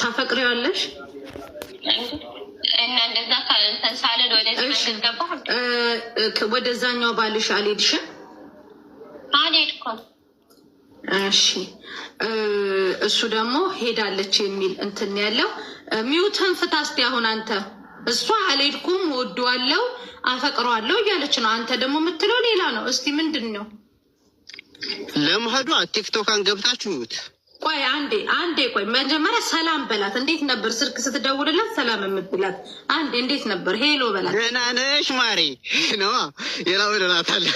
ታፈቅሪዋለሽ? እና እንደዛ እንትን ሳልል ወደዚህ መንገድ ገባሁ። ወደዛኛው ባልሽ አልሄድሽም? አልሄድኩም። እሺ፣ እሱ ደግሞ ሄዳለች የሚል እንትን ያለው mute ን ፍታ እስቲ። አሁን አንተ እሷ አልሄድኩም፣ እወደዋለሁ፣ አፈቅረዋለሁ እያለች ነው። አንተ ደግሞ የምትለው ሌላ ነው። እስቲ ምንድን ነው? ለመሄዷ ቲክቶካን ገብታችሁ ይዩት። ቆይ አንዴ አንዴ ቆይ፣ መጀመሪያ ሰላም በላት። እንዴት ነበር ስልክ ስትደውልላት ሰላም የምትላት? አንዴ እንዴት ነበር? Hello በላት። ደህና ነሽ ማሪ ነዋ። ሌላው እላታለሁ።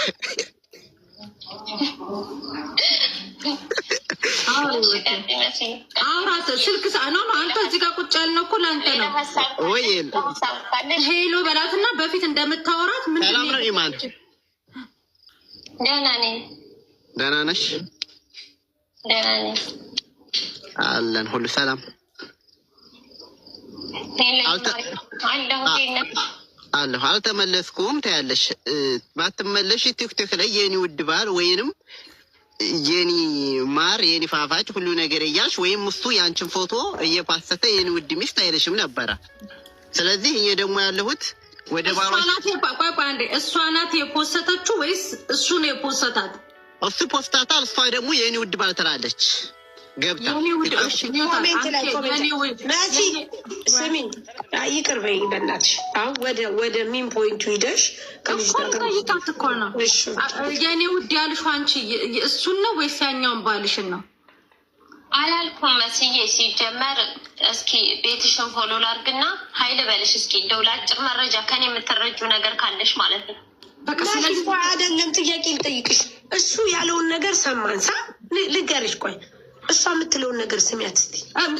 አውራት ስልክ ነው። አንተ እዚህ ጋር ቁጭ ያልነው እኮ ለአንተ ነው። ወይ Hello በላትና በፊት እንደምታወራት ምንድን ሰላም ነው ኢማን? ደህና ነኝ። ደህና ነሽ? ደህና ነኝ። አለን ሁሉ ሰላም አለሁ። አልተመለስኩም ታያለሽ። ባትመለሽ ቲክቶክ ላይ የኔ ውድ ባል ወይንም የኔ ማር የኔ ፋፋጭ ሁሉ ነገር እያልሽ ወይም እሱ የአንችን ፎቶ እየፓሰተ የኔ ውድ ሚስት አይልሽም ነበረ። ስለዚህ እኔ ደግሞ ያለሁት ወደ ባሏ። ቆይ ቆይ አንዴ፣ እሷ ናት የፖሰተችው ወይስ እሱ ነው የፖሰታት? እሱ ፖስታታል፣ እሷ ደግሞ የኔ ውድ ባል ትላለች ገብታ። Comment ላይ comment መሲ ስሚኝ፣ ይቅር በይኝ በእናትሽ። አሁን ወደ main point ኡ ሂደሽ ከልጅ ጋር ጠይቃት እኮ ነው። የኔ ውድ ያልሽው አንቺ እሱን ነው ወይስ ያኛውን ባልሽን ነው? አላልኩም መስዬ። ሲጀመር እስኪ ቤትሽን follow ላርግና ሀይል በልሽ እስኪ እንደው ለአጭር መረጃ ከኔ የምትረጁ ነገር ካለሽ ማለት ነው። በቃ መሲ ስለዚህ ቆይ አይደለም ጥያቄ ልጠይቅሽ። እሱ ያለውን ነገር ሰማን ሳ ልንገርሽ፣ ቆይ እሷ የምትለውን ነገር ስሚያት እስኪ።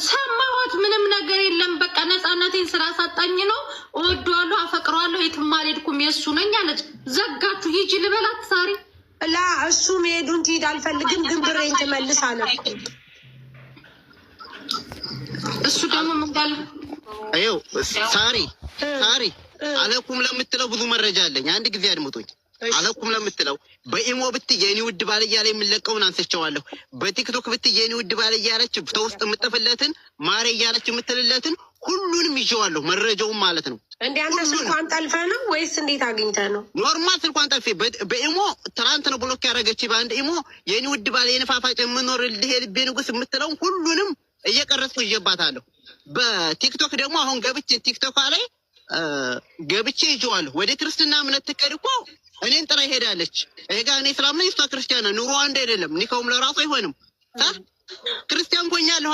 ሰማሁት። ምንም ነገር የለም። በቃ ነፃነቴን ስላሳጣኝ ነው። እወደዋለሁ፣ አፈቅረዋለሁ፣ የትም አልሄድኩም፣ የእሱ ነኝ አለች። ዘጋችሁ። ሂጂ ልበላት ዛሬ? ላ እሱ መሄዱን ትሂድ አልፈልግም፣ ግን ብሬን ትመልስ አለ እኮ። እሱ ደግሞ ምን እንዳለ ይኸው ሳሪ ሳሪ አለኩም ለምትለው ብዙ መረጃ አለኝ። አንድ ጊዜ አድምጡኝ። አለኩም ለምትለው በኢሞ ብት የኔ ውድ ባል እያለ የምለቀውን አንስቼዋለሁ። በቲክቶክ ብት የኔ ውድ ባል እያለች ተውስጥ የምጥፍለትን ማሬ እያለች የምትልለትን ሁሉንም ይዤዋለሁ፣ መረጃውን ማለት ነው። እንደ አንተ ስልኳን ጠልፈህ ነው ወይስ እንዴት አግኝተህ ነው? Normal ስልኳን ጠልፌ በኢሞ ትናንት ነው block ያደረገች። በአንድ ኢሞ የኔ ውድ ባል የኔ ፋፋጭ የምኖርልህ የልቤ ንጉስ የምትለውን ሁሉንም እየቀረጽኩ ይዤባታለሁ። በቲክቶክ ደግሞ አሁን ገብቼ ቲክቶኳ ላይ ገብቼ ይዤዋለሁ። ወደ ክርስትና እምነት ትከድ እኮ እኔን ጥላ ይሄዳለች። ይሄ ጋር እኔ እስላም ነኝ፣ እሷ ክርስቲያን ናት። ኑሮ አንድ አይደለም። ኒካውም ለራሱ አይሆንም። ክርስቲያን ኮኛለሁ።